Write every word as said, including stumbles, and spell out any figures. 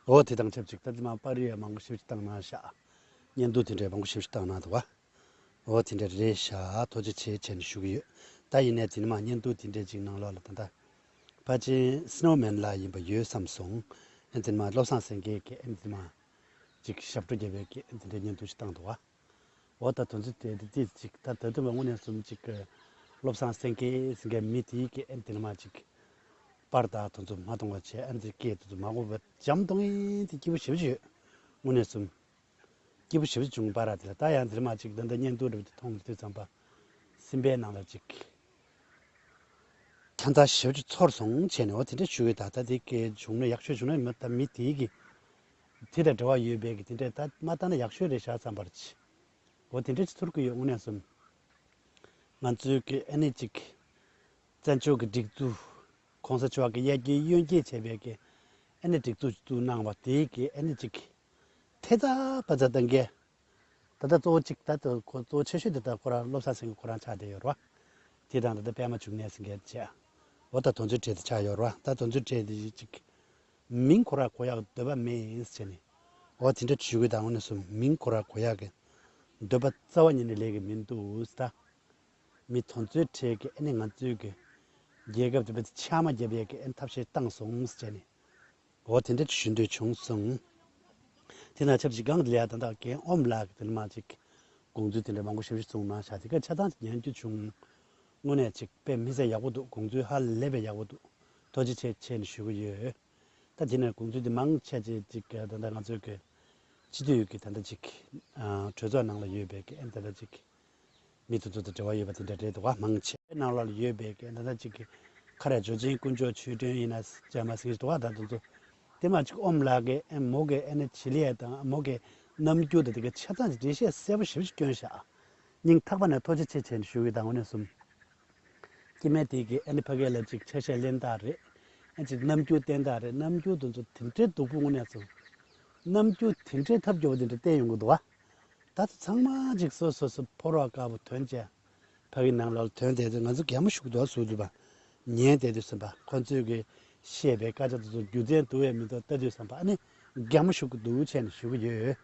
འོ་དེ་དང་ཆབས་ཅིག་ད་དེ་མ་པར་རིས་མང་པོ་ཞེ་པོ་ཅིག་བཏང་གནང་ཤག་བརྙན་ཐུང་དེ་འདྲའི་མང་པོ་ཞེ་པོ་ཅིག་བཏང་གནང་འདུག་ག་འོ་དེ་འདྲ་རེད་ཤག་ཐུགས་རྗེ་ཆེ་བྱས་ནས་ཞུ་གི་ཡོད། ད་ཡིན་ནའི་དེ་ནི་མ་བརྙན་ཐུང་དེ་འདྲའི་ཅིག་ནང་ལོགས་ལ་ད་ལྟ་ཕལ་ཆེར་སི་ནོ་མན་ལགས་ཡིན་པ་ཡོད་བསམ་སོང་། ཨ་དེ་ནི་མ་བློ་བཟང་སེང་གེ་གིས་ཨ་དེ་ནི་མ་ཅིག་ཞབས་བྲོ་རྒྱབ་པའི་གི་ཨ་དེ་འདྲའི་བརྙན་ཐུང་ཞིག་བཏང་འདུག་ག་འོ་ད་དོན་ཚོད་དེ་དེ་ཅིག་ད་ད་དུང་མ་དངོས་གནས་གསུམ་ཅིག་བློ་བཟང་སེང་གེ་ཟེར་མཁན་མི་དེའི་གི་ཨ་དེ་ནི་མ་ཅིག་པར་དང་དོན་ཚོད་མ་གཏོང་བ་བྱས་ཨ་དེ་སྐད་དོན་ཚོད་མ་གོ་བ་འཇམ་གཏོང་ཡིན་དེ་སྐྱིད་པོ་ཞེ་པོ་ཅིག་ཡོད། དངོས་གནས་གསུམ། སྐྱིད་པོ་ཞེ་པོ་བྱུང་བ་ར། དེ་ལ་ད་ཡང་འདིར་མ་ཅིག་ད་ལྟ་བརྙན་ཐུང་འདྲ་པོ་དེ་མཐོང་དུས་ཙམ་པ། སེམས་པའི་ནང་ལ་ཅིག་ཁྱད་མཚར་ཞེ་པོ་ཅིག་ཚོར་སོང་བྱས་ནས། འོ་དེ་འདྲ་ཞུ་གི། ད་ལྟ་དེ་སྐད་བྱུང་ན་ཡག་ཤོས་བྱུང་ན་མི་ད་མི་དེའི་གི་དེ་དང་འབྲེལ་བ་ཡོད་པའི་གི་དེ་འདྲ་ད་མ་ལྟ་ན་ཡག་ཤོས་རེད་ཤག་བསམ་པར་ཅི། འོ་དེ་འདྲ་ཅིག་ཚོར་གི་ཡོད། དངོས་གནས་གསུམ། ང་ཚོའི་གི་ཨ་ནི་ཅིག་བཙན་བྱོལ་གི་སྒྲིག་འཛུགས། གོང་ས་མཆོག་གི་ཡར་རྒྱས་གཡོན་སྐྱེལ་བྱས་པའི་གི་ཨ་ནི་སྒྲིག་འཛུགས་བཙུགས་གནང་བ་དེའི་གི་ཨ་ནི་ཅིག་ཐེ་ཚ་པ་ཚ་དང་གི། ད་ལྟ་གཙོ་བོ་གཅིག་ད་ལྟ་ཁོ་གཙོ་བོ་ཆེ་ཤོས་དེ་ད་ཁོ་རང་བློ་བཟང་སེང་གེ་ཁོ་རང་ཆགས་བསྡད་ཡོད་རེད་བ། དེ་དང་ད་ལྟ་པད་མ་འབྱུང་གནས་ཟེར་མཁན་བྱས། འོ་ད་དོན་ཚོད་བྲལ་དེ་ཆགས་ཡོད་རེད་བ། ད་དོན་ཚོད་བྲལ་དེ་གཅིག་མིང་ཁོ་རང་གོ་ཡག་འདོད་པ་མེད་ཟེར་ནས། འོ་དེ་འདྲ་བྱེད་དགོས་དང་། འོ་ནས་སུ་མིང་ཁོ་རང་གོ་ཡག་གི་འདོད་པ་རྩ་བ་ཉིད་ནས་ལས་ཀྱི་མི་འདུག་ཟེར། ད་མི་དོན་ཚོད་བྲལ་གི་ཨ་ནི་ང་ཚོའི་གི་རྒྱལ་ཁབ་དེ་བས་ཆག་མ་རྒྱབ་ཡག་གི་ཨ་ནི་ཐབས་ཤེས་བཏང་སོང་ཟེར་ནས། འོ་དེ་འདྲ་ཞུ་འདོད་བྱུང་སོང་། དེ་ན་ཆབས་ཅིག་སྒང་དེ་ལ་ཡ་ད་ལྟ་རྒན་ཨོམ་ལགས་ཀྱིས་དེ་ནས་མ་ཅིག་དགོངས་ཚུལ་དེ་འདྲ་མང་པོ་ཞབས་ཞུ་གསུངས་གནང་ཤག་དེ་ག་ཆ་ཚང་ཅིག་ཉན་རྒྱུ་བྱུང་། དངོས་གནས་ཅིག་དཔེ་མི་སྲིད་ཡག་པོ་འདུག་དགོངས་ཚུལ་ཧ་ལས་པའི་ཡག་པོ་འདུག་ཐུགས་རྗེ་ཆེ་བྱས་ནས་ཞུ་གི་ཡོད། ད་དེ་ནས་དགོངས་ཚུལ་དེ་མང་ཆེ་ཅིག་ཅིག་ད་ལྟ་ང་ཚོའི་གི་སྤྱི་འཐུས་ཀྱི་ད་ལྟ་ཅིག་གྲོས་ཚོགས་ནང་ལ་ཡོད་པའི་གི་ཨ་ནི་ད་ལྟ་ཅིག་མི་དེ་ཚོ་དང་འབྲེལ་བ་ཡོད་པ་དེ་འདྲ་རེད་འདུག་ག་མང་ཆེ་ནང་ལོགས་ལ་ཡོད་པའི་གི་ད་ལྟ་ཅིག་གི་ཁ་རས་ཇོ་ཆེན་དཀོན་མཆོག་ཆོས་སྒྲོན་ཡིན་ན་ཅང་མ་ཟིན་གི་འདུག་ག་ད་དེ་ཚོ་དེ་མ་ཅིག་ཨོམ་ལགས་ཀྱི་ཨེ་མོ་གི་ཨེ་ནི་བྱེད་ལས་དང་མོ་གི་རྣམ་འགྱུར་དང་དེ་གི་ཆ་ཚང་ཅིག་འགྲེལ་བཤད་གསལ་པོ་ཞེ་པོ་ཅིག་བསྐྱོན་ཤག་སྙིང་ཐག་པ་ནས་ཐུགས་རྗེ་ཆེ་བྱས་ནས་ཞུ་གི། ད་དངོས་གནས་གསུམ། སྐྱེ་དམན་དེ་གི་ཨ་ནི་ཕ་གི་ལ་ཅིག་ཆ་ཤས་ལེན་སྟངས་རེད། ཨ་ཅིག་རྣམ་འགྱུར་བསྟན་སྟངས་རེད། རྣམ་འགྱུར་དེ་ཚོ་དེ་འདྲའི་སྡུག་པོ་དངོས་གནས་སོང་། རྣམ་འགྱུར་དེ་འདྲའི་ཐབས་སྐྱོ་བོ་དེ་འདྲ་བསྟན་ཡོང་གི་འདུག་ག་ད་ཚོ་ཚང་མ་ཅིག་སོ་སོ་སོ་ཕོ་རོག་དཀར་པོ་ཐོན་བྱས། ཕ་གི་ནང་ལོགས་ལ་ཐོན་བསྡད་དུས་ང་ཚོ་གད་མོ་ཤོར་གི་འདུག་ག་ཟུར་དུ་བ། ཉན་བསྡད་དུས་བསམ་པ། ཁོ་ཚོས་གི་བཤད་པའི་སྐད་ཆ་དེ་ཚོ་རྒྱུ་མཚན་འདུག་གས་མི་འདུག་ལྟ་དུས་བསམ་པ། ཨ་ནི་གད་མོ་ཤོར་གི་འདུག་བྱས་ནས་ཞུ་གི་ཡོད།